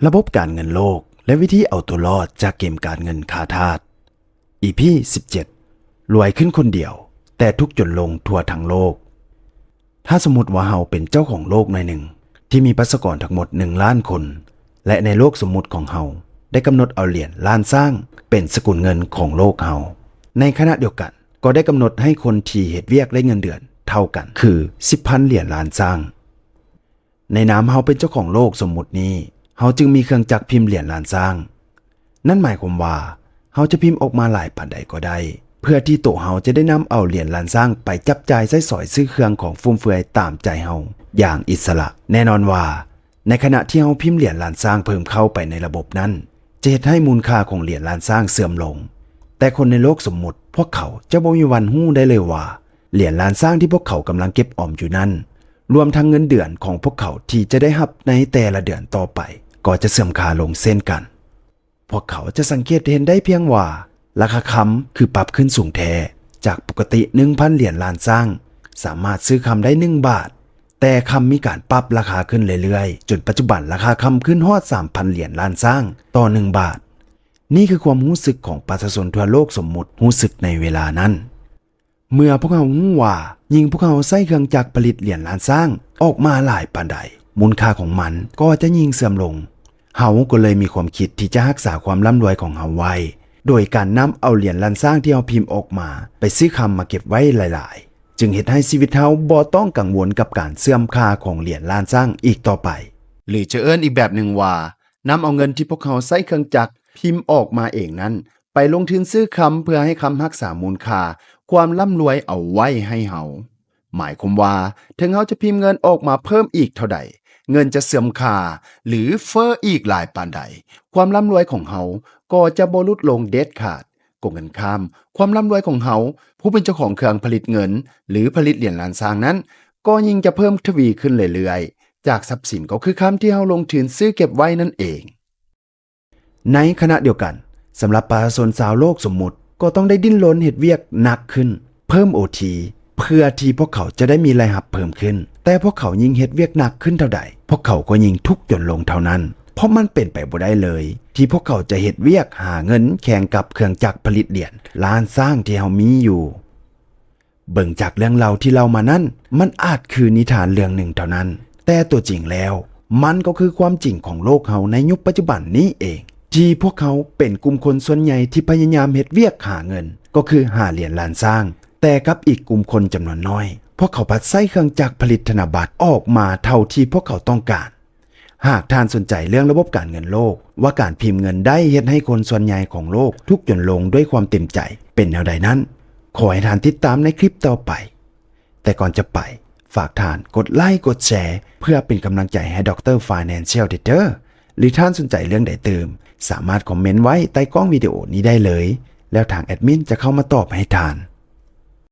ລະບົບການເງິນໂລກ ແລະ ວິທີເອົາຕົວລອດຈາກເກມການເງິນຂ້າທາດ ອີ ພີ ສິບເຈັດ ລວຍຂຶ້ນຄົນດຽວ ແຕ່ທຸກຈົນລົງທົ່ວທັງໂລກ. ຖ້າສົມມຸດວ່າເຮົາເປັນເຈົ້າຂອງໂລກໜ່ວຍໜຶ່ງ ທີ່ມີປະຊາກອນທັງໝົດໜຶ່ງລ້ານຄົນ ແລະ ໃນໂລກສົມມຸດຂອງເຮົາໄດ້ກຳນົດເອົາຫຼຽນລ້ານຊ້າງເປັນສະກຸນເງິນຂອງໂລກເຮົາ, ໃນຂະນະດຽວກັນກໍໄດ້ກຳນົດໃຫ້ຄົນທີ່ເຮັດວຽກໄດ້ເງິນເດືອນເທົ່າກັນ ຄື ສິບພັນຫຼຽນລ້ານຊ້າງ. ໃນນາມເຮົາເປັນເຈົ້າຂອງໂລກສົມມຸດນີ້ ເຮົາຈຶ່ງມີເຄື່ອງຈັກພິມຫຼຽນລ້ານຊ້າງ. ນັ້ນໝາຍຄວາມວ່າ ເຮົາຈະພິມອອກມາຫຼາຍປານໃດກໍໄດ້ ເພື່ອທີ່ໂຕເຮົາຈະໄດ້ນຳເອົາຫຼຽນລ້ານຊ້າງໄປຈັບຈ່າຍໃຊ້ສອຍຊື້ເຄື່ອງຂອງຟຸມເຟືອຍຕາມໃຈເຮົາຢ່າງອິດສະຫຼະ. ແນ່ນອນວ່າ ໃນຂະນະທີ່ເຮົາພິມຫຼຽນລ້ານຊ້າງເພີ່ມເຂົ້າໄປໃນລະບົບນັ້ນ ຈະເຮັດໃຫ້ມູນຄ່າຂອງຫຼຽນລ້ານຊ້າງເສື່ອມລົງ. ແຕ່ຄົນໃນໂລກສົມມຸດ ພວກເຂົາຈະບໍ່ມີວັນຮູ້ໄດ້ເລີຍວ່າ ຫຼຽນລ້ານຊ້າງທີ່ພວກເຂົາກຳລັງເກັບອອມຢູ່ນັ້ນ ລວມທັງເງິນເດືອນຂອງພວກເຂົາທີ່ຈະໄດ້ຮັບໃນແຕ່ລະເດືອນຕໍ່ໄປ ກໍຈະເສື່ອມຄ່າລົງເຊັ່ນກັນ. ພວກເຂົາຈະສັງເກດເຫັນໄດ້ພຽງວ່າ ລາຄາຄຳຄືປັບຂຶ້ນສູງແທ້. ຈາກປົກກະຕິໜຶ່ງພັນຫຼຽນລ້ານຊ້າງ ສາມາດຊື້ຄຳໄດ້ໜຶ່ງບາດ, ແຕ່ຄຳມີການປັບລາຄາຂຶ້ນເລື້ອຍໆ ຈົນປັດຈຸບັນລາຄາຄຳຂຶ້ນຮອດສາມພັນຫຼຽນລ້ານຊ້າງຕໍ່ໜຶ່ງບາດ. ນີ້ຄືຄວາມຮູ້ສຶກຂອງປະຊາຊົນທົ່ວໂລກສົມມຸດຮູ້ສຶກໃນເວລານັ້ນ. ເມື່ອພວກເຮົາຮູ້ວ່າ ຍິ່ງພວກເຮົາໃຊ້ເຄື່ອງຈັກຜະລິດຫຼຽນລ້ານຊ້າງອອກມາຫຼາຍປານໃດ, ມູນຄ່າຂອງມັນກໍຈະຍິ່ງເສື່ອມລົງ. ເຮົາກໍເລີຍມີຄວາມຄິດທີ່ຈະຮັກສາຄວາມລ່ຳລວຍຂອງເຮົາໄວ້ ໂດຍການນຳເອົາຫຼຽນລ້ານຊ້າງທີ່ເຮົາພິມອອກມາໄປຊື້ຄຳມາເກັບໄວ້ຫຼາຍໆ, ຈຶ່ງເຮັດໃຫ້ຊີວິດເຮົາບໍ່ຕ້ອງກັງວົນກັບການເສື່ອມຄ່າຂອງຫຼຽນລ້ານຊ້າງອີກຕໍ່ໄປ. ຫຼື ຈະເອີ້ນອີກແບບໜຶ່ງວ່າ ນຳເອົາເງິນທີ່ພວກເຮົາໃຊ້ເຄື່ອງຈັກພິມອອກມາເອງນັ້ນ ໄປລົງທຶນຊື້ຄຳເພື່ອໃຫ້ຄຳຮັກສາມູນຄ່າຄວາມລ່ຳລວຍເອົາໄວ້ໃຫ້ເຮົາ. ໝາຍຄວາມວ່າ ເຖິງເຮົາຈະພິມເງິນອອກມາເພີ່ມອີກເທົ່າໃດ, ເງິນຈະເສື່ອມຄ່າ ຫຼື ເຟີ້ອີກຫຼາຍປານໃດ, ຄວາມລ່ຳລວຍຂອງເຮົາກໍຈະບໍ່ຫຼຸດລົງເດັດຂາດ. ກົງກັນຂ້າມ, ຄວາມລ່ຳລວຍຂອງເຮົາ, ຜູ້ເປັນເຈົ້າຂອງເຄື່ອງຜະລິດເງິນ ຫຼື ຜະລິດຫຼຽນລ້ານຊ້າງນັ້ນ, ກໍຍິ່ງຈະເພີ່ມທະວີຂຶ້ນເລື້ອຍໆ ຈາກຊັບສິນກໍຄືຄຳທີ່ເຮົາລົງທຶນຊື້ເກັບໄວ້ນັ້ນເອງ. ໃນຂະນະດຽວກັນ, ສຳລັບປະຊາຊົນຊາວໂລກສົມມຸດ ກໍຕ້ອງໄດ້ດີ້ນລົນເຮັດວຽກໜັກຂຶ້ນ, ເພີ່ມໂອທີ ເພື່ອທີ່ພວກເຂົາຈະໄດ້ມີລາຍຮັບເພີ່ມຂຶ້ນ. ແຕ່ພວກເຂົາຍິ່ງເຮັດວຽກໜັກຂຶ້ນເທົ່າໃດ, ພວກເຂົາກໍຍິ່ງທຸກຈົນລົງເທົ່ານັ້ນ. ເພາະມັນເປັນໄປບໍ່ໄດ້ເລີຍ ທີ່ພວກເຂົາຈະເຮັດວຽກຫາເງິນແຂ່ງກັບເຄື່ອງຈັກຜະລິດຫຼຽນລ້ານຊ້າງທີ່ເຮົາມີຢູ່. ເບິ່ງຈາກເລື່ອງເລົ່າທີ່ເລົ່າມານັ້ນ, ມັນອາດຄືນິທານເລື່ອງໜຶ່ງເທົ່ານັ້ນ, ແຕ່ຕົວຈິງແລ້ວ ມັນກໍຄືຄວາມຈິງຂອງໂລກເຮົາໃນຍຸກປັດຈຸບັນນີ້ເອງ, ທີ່ພວກເຮົາເປັນກຸ່ມຄົນສ່ວນໃຫຍ່ທີ່ພະຍາຍາມເຮັດວຽກຫາເງິນ, ກໍຄືຫາຫຼຽນລ້ານຊ້າງ, ແຕ່ກັບອີກກຸ່ມຄົນຈຳນວນນ້ອຍ, ພວກເຂົາພັດໃຊ້ເຄື່ອງຈັກຜະລິດທະນະບັດອອກມາເທົ່າທີ່ພວກເຂົາຕ້ອງການ. ຫາກທ່ານສົນໃຈເລື່ອງລະບົບການເງິນໂລກ ວ່າການພິມເງິນໄດ້ເຮັດໃຫ້ຄົນສ່ວນໃຫຍ່ຂອງໂລກທຸກຈົນລົງດ້ວຍຄວາມເຕັມໃຈເປັນແນວໃດນັ້ນ, ຂໍໃຫ້ທ່ານຕິດຕາມໃນຄລິບຕໍ່ໄປ. ແຕ່ກ່ອນຈະໄປ, ຝາກທ່ານກົດໄລກົດແຊ ເພື່ອເປັນກຳລັງໃຈໃຫ້ Doctor Financial Trader ຫຼື ທ່ານສົນໃຈເລື່ອງໃດຕື່ມ, ສາມາດຄອມເມັນໄວ້ໃຕ້ກ້ອງວິດີໂອນີ້ໄດ້ເລີຍ, ແລ້ວທາງແອດມິນຈະເຂົ້າມາຕອບໃຫ້ທ່ານ.